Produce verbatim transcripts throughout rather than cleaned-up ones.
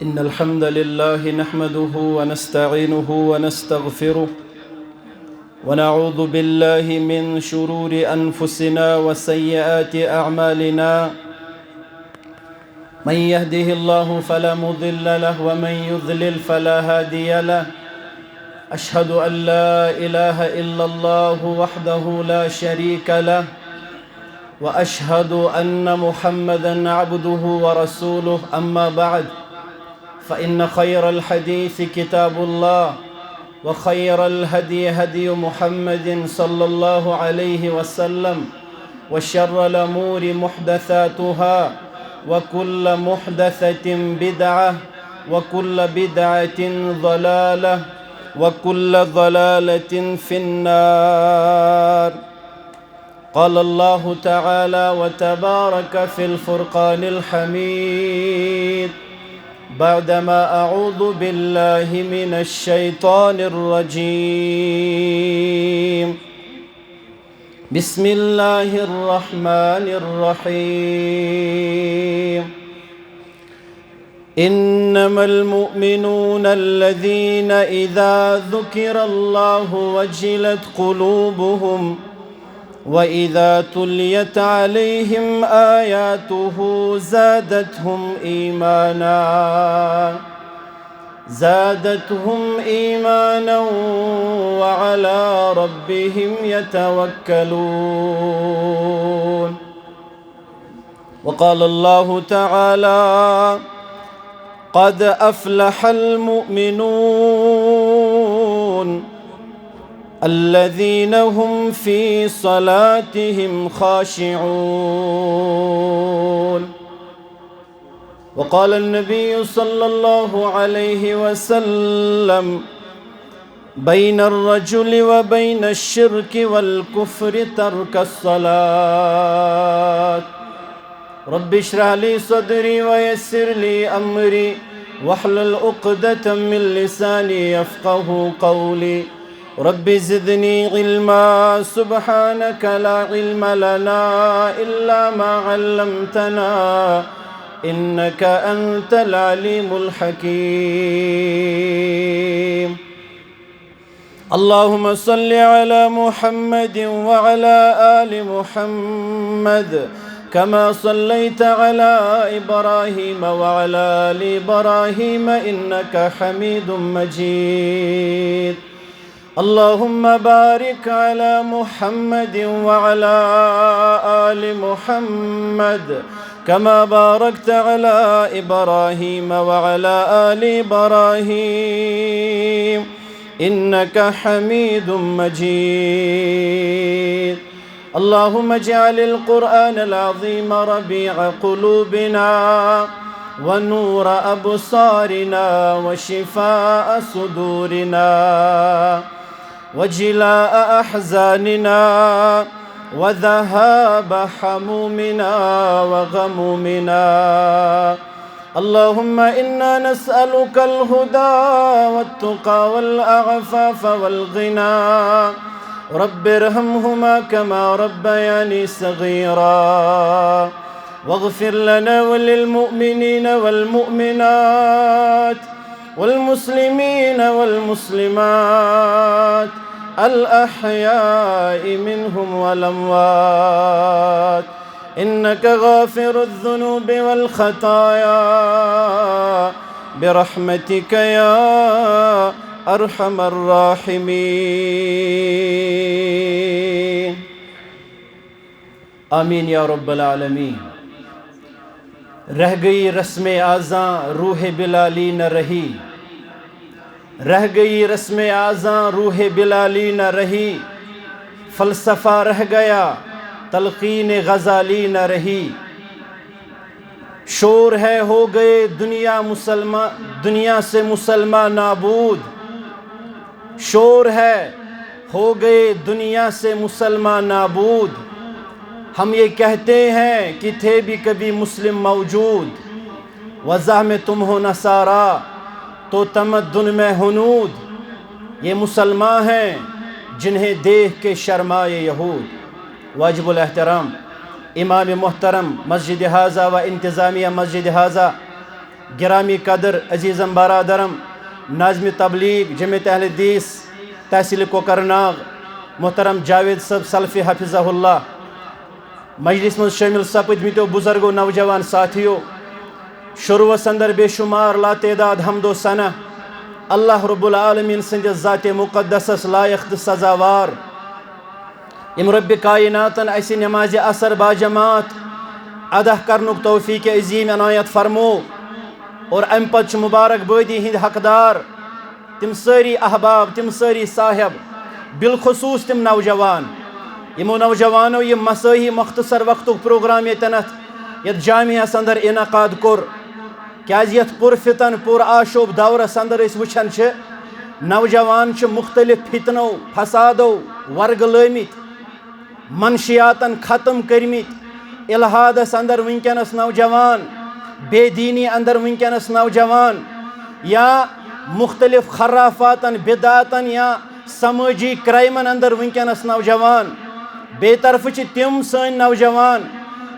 إن الحمد لله نحمده ونستعينه ونستغفره، ونعوذ بالله من شرور أنفسنا وسيئات أعمالنا. من يهده الله فلا مضل له، ومن يضلل فلا هادي له. أشهد أن لا إله إلا الله وحده لا شريك له، وأشهد أن محمدا عبده ورسوله. أما بعد، فإن خير الحديث كتاب الله، وخير الهدي هدي محمد صلى الله عليه وسلم، وشر الأمور محدثاتها، وكل محدثة بدعة، وكل بدعة ضلالة، وكل ضلالة في النار. قال الله تعالى وتبارك في الفرقان الحميد، بعدما أعوذ بالله من الشيطان الرجيم. بسم الله الرحمن الرحيم. إنما المؤمنون الذين إذا ذكر الله وجلت قلوبهم وإذا تليت عليهم آياته زادتهم إيمانا، زادتهم إيمانا وعلى ربهم يتوكلون. وقال الله تعالى: قد أفلح المؤمنون الذين هم في صلاتهم خاشعون. وقال النبي صلى الله عليه وسلم: بين الرجل وبين الشرك والكفر ترك الصلاة. رب اشرح لي صدري ويسر لي أمري واحلل عقدة من لساني يفقه قولي. رب زدني علما، سبحانك لا علم لنا إلا ما علمتنا، إنك أنت العليم الحكيم. اللهم صل على محمد وعلى آل محمد كما صليت على إبراهيم وعلى آل إبراهيم إنك حميد مجيد. اللهم بارك على محمد وعلى آل محمد كما باركت على إبراهيم وعلى آل إبراهيم إنك حميد مجيد. اللهم اجعل القرآن العظيم ربيع قلوبنا ونور أبصارنا وشفاء صدورنا وجلاء أحزاننا وذهاب همومنا وغمومنا. اللهم إنا نسألك الهدى والتقى والعفاف والغنى. رب ارحمهما كما ربياني صغيرا. واغفر لنا وللمؤمنين والمؤمنات والمسلمين والمسلمات الأحياء منهم والأموات، إنك غافر الذنوب والخطايا برحمتك يا أرحم الراحمين. آمين يا رب العالمين. رہ گئی رسم اعضاں روح بلالی نہ رہی۔ رہ گئی رسم اعضاں روح بلالی نہ رہی۔ فلسفہ رہ گیا، تلقین غزالی نہ رہی۔ شور ہے ہو گئے دنیا مسلمان، دنیا سے مسلمان نابود۔ شور ہے ہو گئے دنیا سے مسلمان نابود۔ ہم یہ کہتے ہیں کہ تھے بھی کبھی مسلم موجود۔ وضع میں تم ہو نصارا تو تمدن میں ہنود۔ یہ مسلمان ہیں جنہیں دیکھ کے شرمائے یہود۔ واجب الاحترام امام محترم مسجد هذا و انتظامیہ مسجد هذا، گرامی قدر عزیزم برادرم، ناظم تبلیغ جمعیت اہل حدیث تحصیل کوکرناگ، محترم جاوید صٲب سلفی حفظہ اللہ، مجلس منٛز شٲمِل سپٕدمٕتیو بُزرگو، نوجوان ساتھیو، شروعس اندر بے شمار لاتعداد حمد و ثنا اللہ رب العالمین سٕنٛدِ ذات مقدسس لایق تہٕ سزاوار۔ یم رب کائناتن اسہِ نماز عصر باجماعت ادا کرنُک توفیق عظیم عنایت فرمو اور امہِ پتہٕ چھِ مبارک بٲدی ہٕنٛدۍ حقدار تِم سٲری احباب، تِم سٲری صاحب، بالخصوص تِم نوجوان، یِمو نوجوانو یہِ مسٲہی مختصر وقتُک پروگرام ییٚتٮ۪نتھ یتھ جامعس اندر انعقاد کوٚر۔ کیازِ یتھ پُرفتن پُر آشوب دورس اندر أسۍ وٕچھان چھِ، نوجوان چھِ مختلف فتنو، فسادو ورگلٲومٕتۍ، منشیاتن ختم کٔرمٕتۍ، الحادس اندر وٕنکیٚنس نوجوان، بے دینی اندر وٕنکیٚنس نوجوان، یا مختلف خرافاتن، بدعاتن یا سمٲجی کرائمن اندر وٕنکیٚنس نوجوان۔ بیٚیہِ طرفہٕ چھِ تِم سٲنۍ نوجوان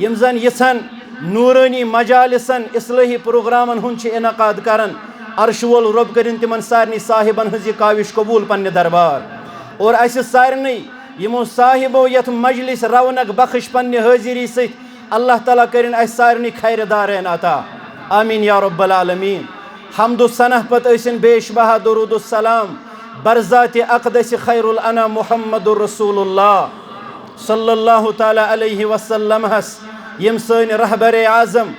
یِم زن یِژھن نورٲنی مجالسن، اصلٲحی پروگرامن ہُنٛد چھِ انعقاد کران۔ عرشہِ وول رۄب کٔرِن تِمن سارنٕے صاحبن ہٕنٛز یہِ کاوش قبول پننہِ دربار۔ اور اسہِ سارنٕے یِمو صاحبو یتھ مجلس رونق بخش پننہِ حٲضری سۭتۍ، اللہ تعالیٰ کٔرِن اسہِ سارنٕے خیرِ دارین عطا۔ آمین یا رب العالمین۔ حمد و ثنا پتہٕ ٲسِن بیش بہا درود و سلام برذات اقدس خیر الانام محمد رسول اللہ صلی اللہ تعالیٰ علیہ وسلم ہس، یم سٲنۍ رہبر اعظم،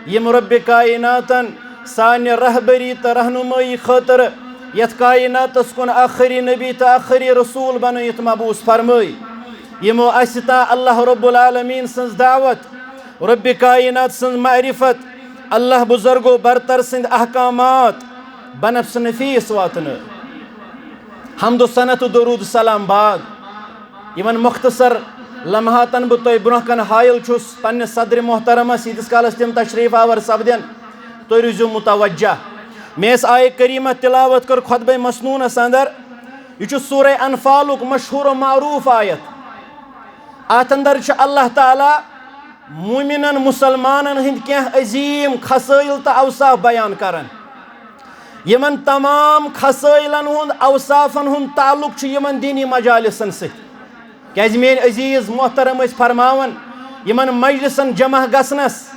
یم رب کائناتن سانہِ رہبری تہٕ رہنمٲیی خٲطرٕ یتھ کائناتس کُن آخری نبی تہٕ آخری رسول بنٲیِتھ مبعوث فرمٲے۔ یِمو اسہِ تام اللہ رب العالمین سٕنٛز دعوت، رب کائنات سٕنٛز معرفت، اللہ بزرگ و برتر سٕنٛدۍ احکامات بنفس نفیس واتنٲو۔ حمد و ثنا تہٕ درود سلام بعد، یِمن مختصر لمحاتن بہٕ تۄہہِ برونٛہہ کنہِ حائل چھُس، پننِس صدرِ محترمس، ییٖتِس کالس تِم تشریف آور سپدن، تُہۍ روٗزِو متوجہ۔ مےٚ ٲس آیہِ کریمہ تلاوت کٔر خطبہ مسنونس اندر، یہِ چھُ سورہ انفالُک مشہوٗر و معروٗف آیت۔ اتھ اندر چھُ اللہ تعالیٰ مومنن مسلمانن ہٕنٛدۍ کینٛہہ عظیٖم خصٲیل تہٕ اوصاف بیان کران۔ یِمن تمام خصٲیلن ہُنٛد، اوصافن ہُنٛد تعلق چھُ یِمن دینی مجالسن سۭتۍ۔ کیازِ میٲنۍ عزیز محترم ٲسۍ فرماوان، یِمن مجلسن جمع گژھنس،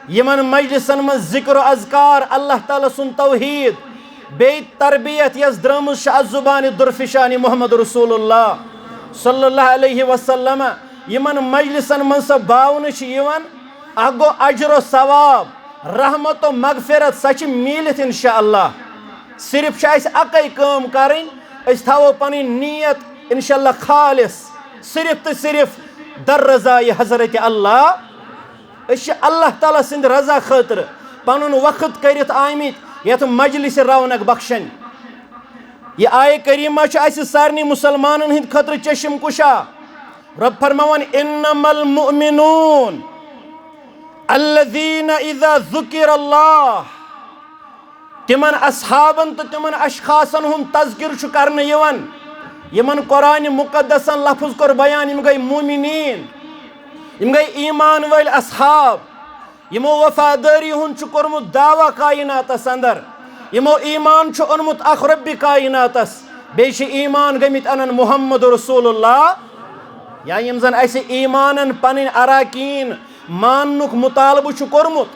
یِمن مجلسن منٛز ذکر و اذکار، اللہ تعالیٰ سُنٛد توحید، بیٚیہِ تربیت یۄس درٲمٕژ چھِ از زبانِ درفشانِ محمد رسول اللہ صلی اللہ علیہ وسلم، یِمن مجلسن منٛز سۄ باونہٕ چھِ یِوان، اکھ گوٚو اجر و ثواب، رحمت و مغفرت، سۄ چھِ میٖلِتھ انشاءاللہ۔ صرف چھِ اسہِ اکے کٲم کرٕنۍ، أسۍ تھاوو پنٕنۍ نیت انشاءاللہ خالص، صرف تہٕ صرف در رضایہِ حضرت اللہ۔ أسۍ چھِ اللہ تعالیٰ سٕنٛدِ رضا خٲطرٕ پنُن وقت کٔرِتھ آمٕتۍ یتھ مجلس رونق بخشن۔ یہِ آیہِ کریمہ چھِ اسہِ سارنٕے مسلمانن ہٕنٛدِ خٲطرٕ چشم کشا۔ رب فرماوان، انما المؤمنون الذین اذا ذکر اللہ، تِمن اصحابن تہٕ تِمن اشخاصن ہُنٛد تذکر چھُ کرنہٕ یِوان، یِمن قرآن مقدسن لفظ کوٚر بیان، یِم گٔے مومنین، یِم گٔے ایمان وٲلۍ اصحاب، یِمو وفادٲری ہُنٛد چھُ کوٚرمُت دعویٰ کائناتس اندر، یِمو ایمان چھُ اوٚنمُت اکھ رۄبِ کائناتس، بیٚیہِ چھِ ایمان گٔمٕتۍ انان محمد رسول اللہ، یا یِم زن اسہِ ایمانن پنٕنۍ اراکین ماننُک مطالبہٕ چھُ کوٚرمُت،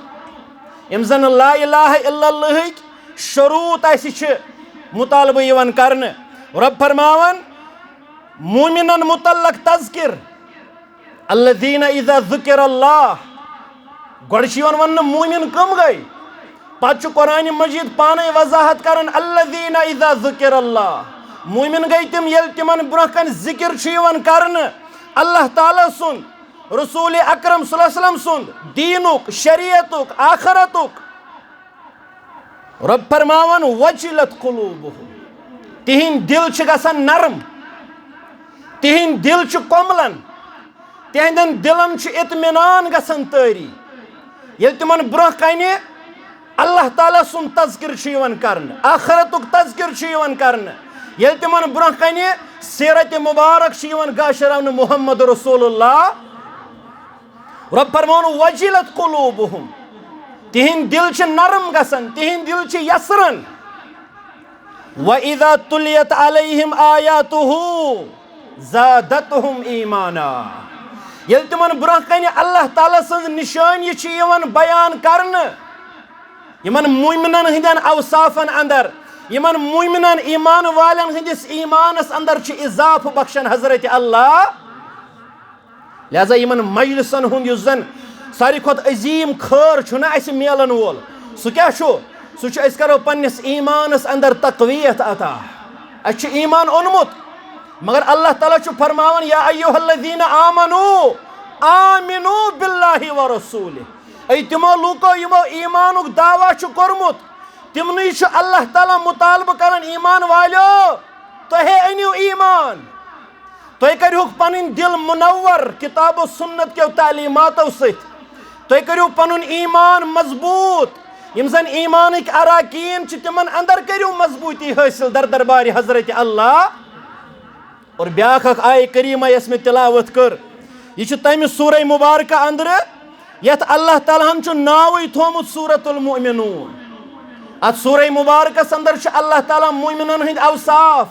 یِم زن لا الہ الا اللہٕکۍ شروٗط اسہِ چھِ مطالبہٕ یِوان کرنہٕ۔ رب فرماوان، مومنن متعلق تذکر، الذین اذا ذکر اللہ، گۄڈٕ چھُ یِوان وننہٕ مومن کم گٔے، پتہٕ چھُ قرآن مجید پانے وضاحت کران، الذین اذا ذکر اللہ، مومن گٔے تِم ییٚلہِ تِمن برونٛہہ کنہِ ذکر چھُ یِوان کرنہٕ اللہ تعالیٰ سُنٛد، رسول اکرم صلی اللہ علیہ وسلم سُنٛد، دینُک، شریعتُک، آخرتُک۔ رب فرماوان، وجلت قلوبہم، تِہنٛدۍ دل چھِ گژھان نرم، تِہنٛدۍ دل چھِ کۄملان، تِہنٛدٮ۪ن دلن چھُ اطمینان گژھان طٲری، ییٚلہِ تِمن برونٛہہ کنہِ اللہ تعالیٰ سُنٛد تذکر چھُ یِوان کرنہٕ، آخرتُک تذکر چھُ یِوان کرنہٕ، ییٚلہِ تِمن برونٛہہ کنہِ سیرت مبارک چھِ یِوان گاشراونہٕ محمد رسول اللہ۔ رب فرماوان، وجلت قلوبہم، تِہِنٛدۍ دِل چھِ نرم گژھان، تِہِنٛدۍ دِل چھِ یسران۔ وَإِذَا تُلِيَتْ عَلَيْهِمْ آيَاتُهُ زَادَتْهُمْ إِيمَانًا۔ ییٚلہِ تِمن برونٛہہ کنہِ اللہ تعالیٰ سٕنٛز نِشٲنی چھِ یِوان بیان کرنہٕ، یِمن مومنن ہٕنٛدٮ۪ن اوصافن اندر، یِمن مومنن ایمان والٮ۪ن ہٕنٛدِس ایمانس اندر چھِ اضافہٕ بخشان حضرت اللہ۔ لہذا یِمن مجلسن ہُنٛد یُس زن ساروی کھۄتہٕ عظیٖم خٲر چھُنہ اَسہِ میلن وول، سُہ کیٛاہ چھُ؟ سُہ چھُ أسۍ کرو پننِس ایمانس اندر تقویت عطا۔ اَسہِ چھُ ایمان اوٚنمُت، مگر اللہ تعالیٰ چھُ فرماوان، یا ایھا الذین آمنو آمنو باللہ و رسولہ۔ اے تِمو لوٗکو یِمو ایمانُک دعویٰ چھُ کوٚرمُت، تِمنٕے چھُ اللہ تعالیٰ مطالبہٕ کران، ایمان والیو، تۄہے أنِو ایمان۔ تُہۍ کٔرِہُکھ پنٕنۍ دِل منور کتاب و سنت کیو تعلیماتو سۭتۍ۔ تُہۍ کٔرِو پنُن ایمان مضبوط۔ یِم زن ایمانٕکۍ اراکین چھِ، تِمن اندر کٔرِو مضبوٗطی حٲصِل در دربارِ حضرت اللہ۔ اور بیاکھ اکھ آیہِ کریمہ یۄس مےٚ تلاوت کٔر، یہِ چھِ تمہِ سورہ مبارکہ اندرٕ یتھ اللہ تعالیٰ ہن چھُ ناوٕے تھومُت سورۃ المؤمنون۔ اتھ سورہ مبارکس اندر چھِ اللہ تعالیٰ مومنن ہٕنٛدۍ اوصاف،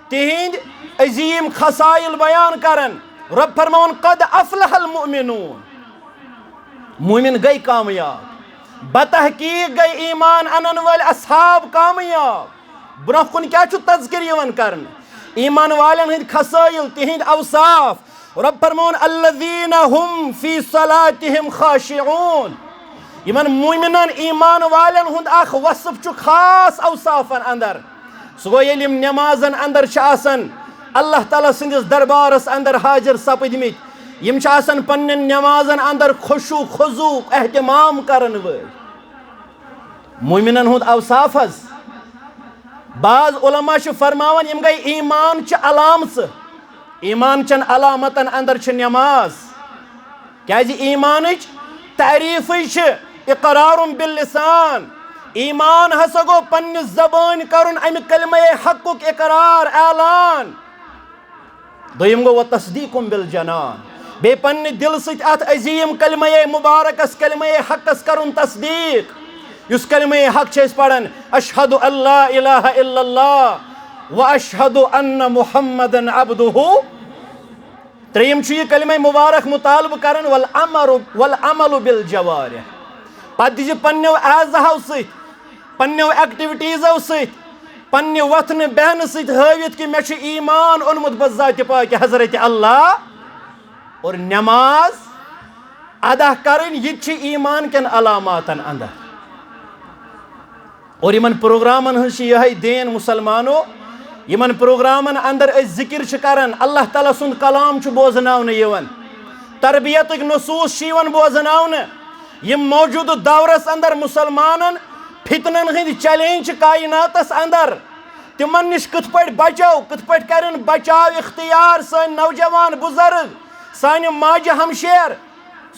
تِہِنٛدۍ عظیٖم خصائل بیان کران۔ رۄب فرماوان، قد افلح المؤمنون، مومن گٔے کامیاب، بتحقیق گٔے ایمان انن وٲلۍ اصحاب کامیاب۔ برونٛہہ کُن کیٛاہ چھُ تذکر یِوان کرنہٕ؟ ایمان والٮ۪ن ہٕنٛدۍ خصائل، تِہِنٛدۍ اوصاف۔ رۄب فرماوان، الذین هم فی صلاتہم خاشعون۔ یِمن مومنن، ایمان والٮ۪ن ہُنٛد اکھ وصف چھُ خاص اوصافن اندر۔ سُہ گوٚو، ییٚلہِ یِم نٮ۪مازن اندر چھِ آسان، اللہ تعالیٰ سٕنٛدِس دربارس اندر حٲضِر سپٕدمٕتۍ، یِم چھِ آسان پننٮ۪ن نٮ۪مازن اندر خشوع خضوع اہتمام کرن وٲلۍ۔ مومنن ہُنٛد اوصاف حظ۔ بعض علماء چھِ فرماوان، یِم گٔے ایمان چہِ علامژٕ۔ ایمان چٮ۪ن علامتن اندر چھِ نٮ۪ماز۔ کیازِ ایمانٕچ تعریفٕے چھِ اقرار باللسان۔ ایمان ہسا گوٚو پننہِ زبٲنۍ کرُن امہِ کلمہ حقُک اقرار، اعلان۔ دوٚیِم گوٚو وتصدیق بالجنان، بیٚیہِ پننہِ دِلہٕ سۭتۍ اتھ عظیٖم کلمہ مبارکس، کلمہ حقس کرُن تصدیق۔ یُس کلمہ حق چھِ أسۍ پران، اشہد ان لا الہ الا اللہ و اشہد ان محمدا عبدہ۔ ترٛیٚیِم چھُ یہِ کلمہ مبارک مطالبہٕ کران، والعمل، والعمل بالجوارح۔ پتہٕ دِژ پننیو اعضاہو سۭتۍ، پننیو ایکٹیویٹیزو سۭتۍ، پننہِ وۄتھنہٕ بیہنہٕ سۭتۍ ہٲوِتھ کہِ مےٚ چھُ ایمان اوٚنمُت بذات پاک حضرت اللہ۔ اور نماز ادا کرٕنۍ، یہِ تہِ چھِ ایمان کٮ۪ن علاماتن اندر۔ اور یِمن پروگرامن ہٕنٛز چھِ یِہے دین مسلمانو، یِمن پروگرامن اندر أسۍ ذکر چھِ کران، اللہ تعالیٰ سُنٛد کلام چھُ بوزناونہٕ یِوان، تربیتٕکۍ نصوص چھِ یِوان بوزناونہٕ۔ یِم موجودٕ دورس اندر مسلمانن فتنن ہٕنٛدۍ چیلنج چھِ کائناتس اندر، تِمن نِش کِتھ پٲٹھۍ بچو، کِتھ پٲٹھۍ کرن بچاو اختیار سٲنۍ نوجوان بزرگ، سانہِ ماجہِ ہمشیر،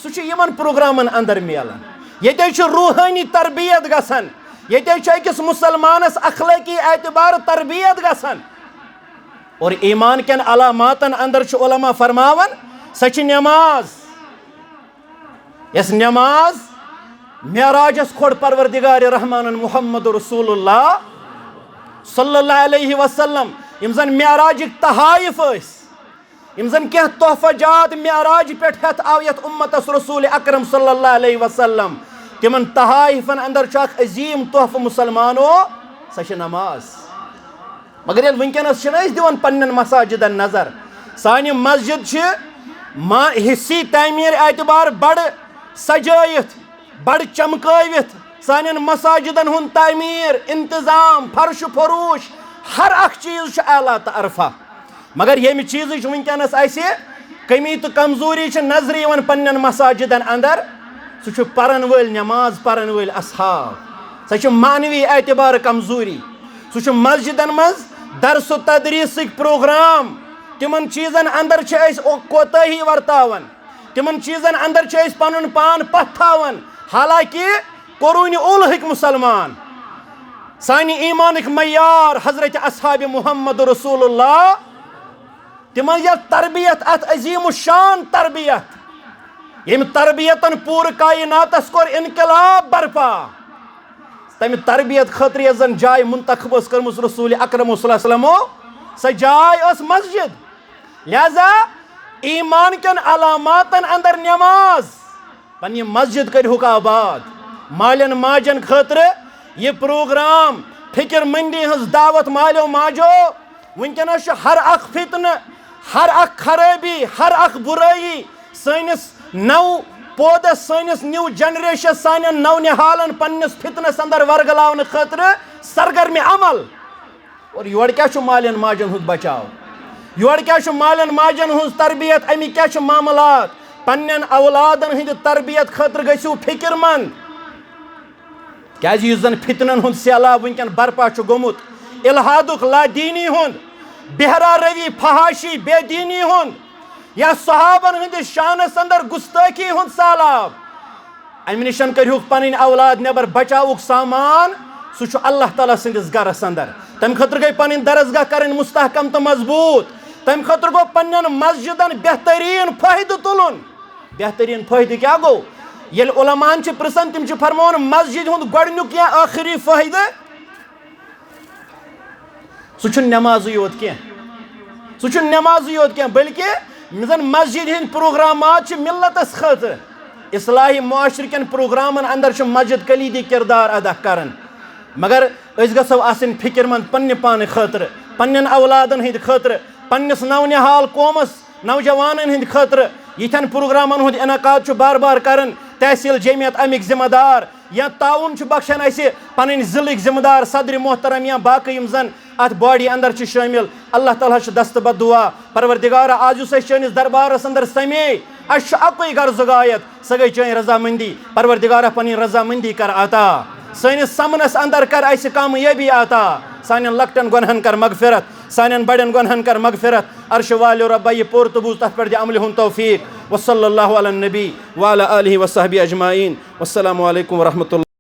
سُہ چھُ یِمن پروگرامن اندر میلان۔ ییٚتہِ چھِ روحٲنی تربیت گژھان، ییٚتہِ چھِ أکِس مسلمانس اخلٲقی اعتبار تربیت گژھان۔ اور ایمان کٮ۪ن علاماتن اندر چھُ علماء فرماوان، سۄ چھِ نماز۔ یۄس نماز معراجس کھوٚر پروردگار رحمانن محمد رسول اللہ صلی اللہ علیہ وسلم، یِم زن معراجٕکۍ تحائف ٲسۍ، یِم زن کینٛہہ تحفہ جات معراج پٮ۪ٹھ ہٮ۪تھ آو یتھ امتس رسول اکرم صلی اللہ علیہ وسلم، تِمن تحائفن اندر چھُ اکھ عظیٖم تحفہٕ مسلمانو، سۄ چھِ نماز۔ مگر ییٚلہِ وٕنکیٚنس چھِنہٕ أسۍ دِوان پننٮ۪ن مساجدن نظر، سانہِ مسجد چھِ ما-، حصی تعمیٖر اعتبار بڑٕ سجٲیِتھ، بڑٕ چمکٲوِتھ، سانٮ۪ن مساجدن ہُنٛد تعمیٖر، انتظام، فرش و فروش، ہر اکھ چیٖز چھُ اعلیٰ تہٕ ارفع۔ مگر ییٚمہِ چیٖزٕچ وٕنکیٚنس اَسہِ کمی تہٕ کمزوری چھِ نظرِ یِوان پننٮ۪ن مساجدن اندر، سُہ چھُ پرن وٲلۍ، نماز پرن وٲلۍ اصحاب۔ سۄ چھِ معنوی اعتبار کمزوری۔ سُہ چھُ مسجدن منٛز درس و تدریسٕکۍ پروگرام، تِمن چیٖزن اندر چھِ أسۍ او-، کوتٲہی ورتاوان، تِمن چیٖزن اندر چھِ أسۍ پنُن پان پتھ تھاوان۔ حالانکہ قرون اولہٕکۍ مسلمان، سانہِ ایمانٕکۍ معیار حضرت اصحاب محمد رسول اللہ، تِمن یۄس تربیت، اتھ عظیم الشان تربیت، ییٚمہِ تربیتن پوٗرٕ کائناتس کوٚر انقلاب برپا۔ تمہِ تربیت خٲطرٕ یۄس زن جاے منتخب ٲس کٔرمٕژ رسول اکرم صلی اللہ علیہ وسلمو، سۄ جاے ٲس مسجد۔ لہذا ایمان کٮ۪ن علاماتن اندر نماز۔ پننہِ مسجد کٔرۍہُکھ آباد۔ مالٮ۪ن ماجن خٲطرٕ یہِ پروگرام، فکر مندی ہٕنٛز دعوت مالیو ماجو۔ وٕنکیٚنس چھُ ہر اکھ فتنہٕ، ہر اکھ خرٲبی، ہر اکھ بُرٲیی سٲنِس نو پودس، سٲنِس نیو جنریشنس، سانٮ۪ن نو نہالن پننِس فتنس اندر ورگلاونہٕ خٲطرٕ سرگرمِ عمل۔ اور یورٕ کیٛاہ چھُ مالٮ۪ن ماجن ہُنٛد بچاو؟ یورٕ کیٛاہ چھُ مالٮ۪ن ماجن ہٕنٛز تربیت؟ اَمِکۍ کیٛاہ چھِ معاملات؟ پننٮ۪ن اولادن ہٕنٛدِ تربیت خٲطرٕ گٔژھِو فکر مند۔ کیٛازِ یُس زن فتنن ہُنٛد سیلاب وٕنکٮ۪ن برپا چھُ گوٚمُت، الحادُک، لادینی ہُنٛد، بہرا روی، فحاشی، بے دینی ہُنٛد، یا صحابن ہٕنٛدِس شانس اندر گستٲخی ہُنٛد سہلاب، امہِ نِشن کٔرۍہُکھ پنٕنۍ اولاد نٮ۪بر۔ بچاوُک سامان، سُہ چھُ اللہ تعالیٰ سٕنٛدِس گرس اندر۔ تمہِ خٲطرٕ گٔے پنٕنۍ درسگاہ کرٕنۍ مستحکم تہٕ مضبوط۔ تمہِ خٲطرٕ گوٚو پننٮ۪ن مسجدن بہتریٖن فٲیدٕ تُلُن۔ بہتریٖن فٲیدٕ کیٛاہ گوٚو؟ ییٚلہِ علماہن چھِ پرژھان، تِم چھِ فرماوان، مسجد ہُنٛد گۄڈٕنیُک یا ٲخری فٲیدٕ، سُہ چھُنہٕ نٮ۪مازٕے یوت کینٛہہ۔ سُہ چھُنہٕ نٮ۪مازٕے یوت کینٛہہ، بلکہِ یِم زَن مسجد ہٕنٛدۍ پروگرامات چھِ ملتَس خٲطرٕ، اصلاحِ معاشرٕ کٮ۪ن پروگرامَن اندر چھُ مسجد کلیدی کردار ادا کران۔ مگر أسۍ گژھو آسٕنۍ فکر مند پننہِ پانہٕ خٲطرٕ، پننٮ۪ن اولادن ہٕنٛدِ خٲطرٕ، پننِس نونہال قومس، نوجوانن ہٕنٛدِ خٲطرٕ۔ یِتھٮ۪ن پروگرامن ہُنٛد انعقاد چھُ بار بار کران تحصیل جمعیت، اَمِکۍ ذمہ دار یا تعاون چھُ بخشان اسہِ پنٕنۍ ضلعٕکۍ ذمہ دار، صدر محترم یا باقٕے یِم زن اتھ باڈی اندر چھِ شٲمِل۔ اللہ تعالیٰ ہس چھِ دستہٕ بد دعا، پروردگارا، از یُس اسہِ چٲنِس دربارس اندر سمے، اسہِ چھُ اکُے غرض غایت، سۄ گٔے چٲنۍ رضامندی۔ پروردگارا، پنٕنۍ رضامندی کر عطا، سٲنِس سمنس اندر کر اسہِ کامیٲبی عطا، سانٮ۪ن لۄکٹٮ۪ن گۄنہن کر مغفرت، سانٮ۪ن بڑٮ۪ن گۄنہن کر مغفرت۔ عرش والٮ۪و رۄبا، یہِ پوٚر تہٕ بوٗز، تتھ پٮ۪ٹھ دِ عملہِ ہُنٛد توفیق۔ وصلی اللہ علی النبی وعلی آلہ وصحبہ اجمعین۔ والسلام علیکم ورحمۃ اللہ۔